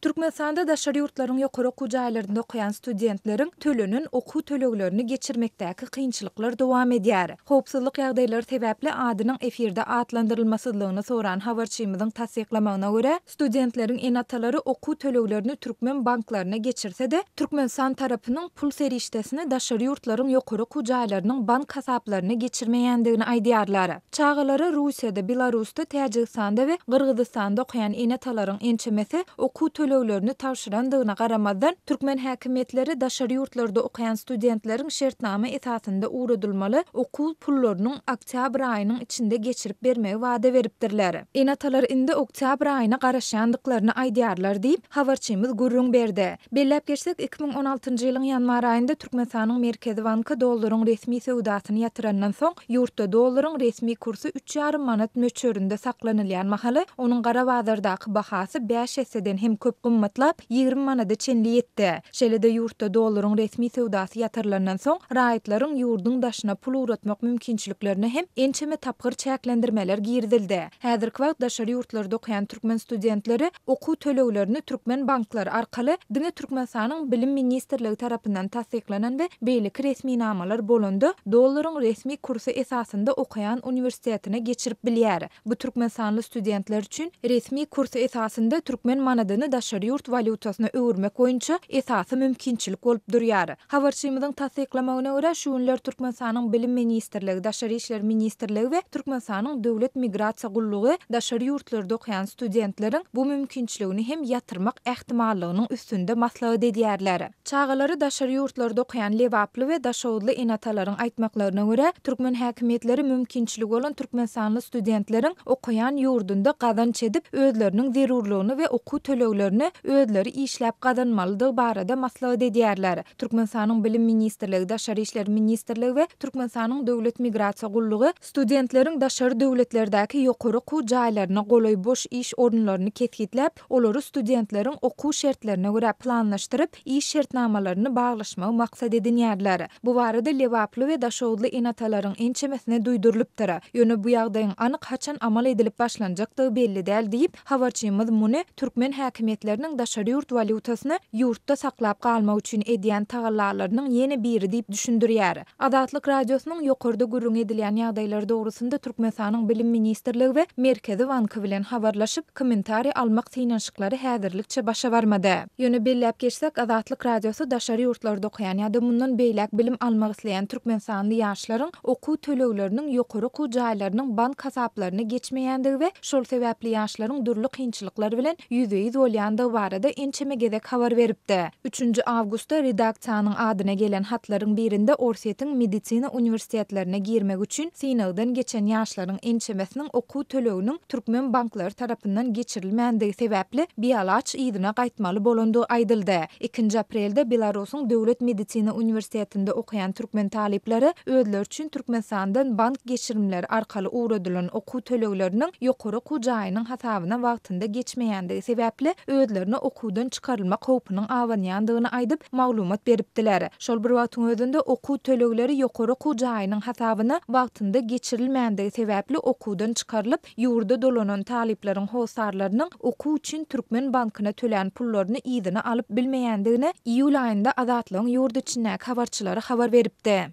Türkmenistanda daşary ýurtlaryň ýokary okuw jaýlarynda okaýan studentleriň tölenen okuw töleglerini geçirmekdäki kynçylyklar dowam edýär. Howpsuzlyk ýagdaýlary sebäpli adynyň efirde atlandyrylmasyzlygyny soran habarçymyzyň tassyklamagyna görä, studentleriň ene-atalary okuw töleglerini türkmen banklaryna geçirse-de, Türkmenistan tarapynyň pul serişdesini daşary ýurtlaryň ýokary okuw jaýlarynyň bank hasaplaryna geçirmeýändigini aýdýarlar. Çagalary Russiýada, Belarusda, Täjigistanda we Gyrgyzystanda okaýan ene-atalaryň ençemesi okuw töleglerini tabşyrandygyna garamazdan, türkmen häkimiýetleri daşary ýurtlarda okaýan studentleriň şertnama esasynda ugradylmaly okuw pullarynyň oktýabr aýynyň içinde geçirip bermegi wada beripdirler. Ene-atalar indi oktýabr aýyna garaşýandyklaryny aýdýarlar diýip, habarçymyz gürrüň berdi. Belläp geçsek, 2016-njy ýylyň ýanwar aýynda Türkmenistanyň Merkezi banky dollaryň resmi söwdasyny ýatyrandan soň, ýurtda dollaryň resmi kursy üç ýarym manat möçberinde saklanylýan mahaly, onuň gara bazardaky bahasy bäş esseden hem köp gymmatlap, 20 manada çenli ýetdi. Şeýle-de ýurtda dollaryň resmi söwdasy ýatyrylandan soň, raýatlaryň ýurduň daşyna pul ugratmak mümkinçiliklerine hem ençeme tapgyr çäklendirmeler girizildi. Häzirki wagt daşary ýurtlarda okaýan türkmen studentleri okuw töleglerini türkmen banklary arkaly diňe Türkmenistanyň Bilim ministrligi tarapyndan tassyklanan we beýleki resminamalar bolanda dollaryň resmi kursy esasynda okaýan uniwersitetine geçirip bilýär. Bu türkmenistanly studentler üçin resmi kursy esasynda türkmen manadyny daşary ýurt walýutasyna öwürmek boýunça esasy mümkinçilik bolup durýar. Habarçymyzyň tassyklamagyna görä, şu günler Türkmenistanyň Bilim ministrligi, Daşary işler ministrligi we Türkmenistanyň Döwlet migrasiýa gullugy daşary ýurtlarda okaýan studentleriň bu mümkinçiligini hem ýatyrmak ähtimallygynyň üstünde maslahat edýärler. Çagalary daşary ýurtlarda okaýan lebaply we daşoguzly ene-atalaryň aýtmaklaryna görä, türkmen häkimiýetleri mümkinçiligi bolan türkmenistanly studentleriň okaýan ýurdunda gazanç edip, özleriniň zerurlygyny we okuw töleglerini özleri işläp gazanmalydygy barada maslahat edýärler. Türkmenistanyň Bilim ministrligi, Daşary işler ministrligi we Türkmenistanyň Döwlet migrasiýa gullugy studentleriň daşary döwletlerdäki ýokary okuw jaýlaryna golaý boş iş orunlaryny kesgitläp, olary studentleriň okuw şertlerine görä planlaşdyryp, iş şertnamalaryny baglaşmagy maksat edinýärler. Bu barada lebaply we daşoguzly ene-atalaryň ençemesine duýdurylypdyr. Ýöne bu ýagdaýyň anyk haçan amal edilip başlanjakdygy belli däl diýip, Habarçymyz muny türkmen häkimiýetleriniň daşary ýurt walýutasyny ýurtda saklap galmak üçin edýän tagallalarynyň ýene biri diýip düşündirýär. Azatlyk Radiosynyň ýokarda gürrüňi edilýän ýagdaýlar dogrusynda Türkmenistanyň Bilim ministrligi we Merkezi banky bilen habarlaşyp, kommentariý almak synanyşyklary häzirlikçe başa barmady. Ýöne belläp geçsek, Azatlyk Radiosy daşary ýurtlarda okaýan ýa-da mundan beýläk bilim almak isleýän türkmenistanly ýaşlaryň okuw tölegleriniň ýokary okuw jaýlarynyň bank hasaplaryna geçmeýändigi we şol sebäpli ýaşlaryň dürli kynçylyklar bilen ýüzbe-ýüz bolýandygy barada ençeme gezek habar beripdi. Üçünji awgustda redaksiýanyň adyna gelen hatlaryň birinde Orsýetiň medisina uniwersitetlerine girmek üçin synagdan geçen ýaşlaryň ençemesiniň okuw töleginiň türkmen banklary tarapyndan geçirilmändigi sebäpli bialaç yzyna gaýtmaly bolandygy aýdyldy. Ikinji aprelde Belarusyň Döwlet medisina uniwersitetinde okaýan türkmen talyplary özleri üçin Türkmenistandan bank geçirimleri arkaly ugradylan okuw tölegleriniň ýokary okuw jaýynyň hasabyna wagtynda geçmeýändigi sebäpli özlerine okuwdan çykarylmak howpunyň abanýandygyny aýdyp, maglumat beripdiler. Şol bir wagtyň özünde okuw tölegleri ýokary okuw jaýynyň hasabyna wagtynda geçirilmändigi sebäpli okuwdan çykarylyp, Ýurda dolanan talyplaryň hossarlarynyň okuw üçin türkmen bankyna tölän pullaryny yzyna alyp bilmeýändigini iýul aýynda Azatlygyň ýurt içindäki habarçylary habar beripdi.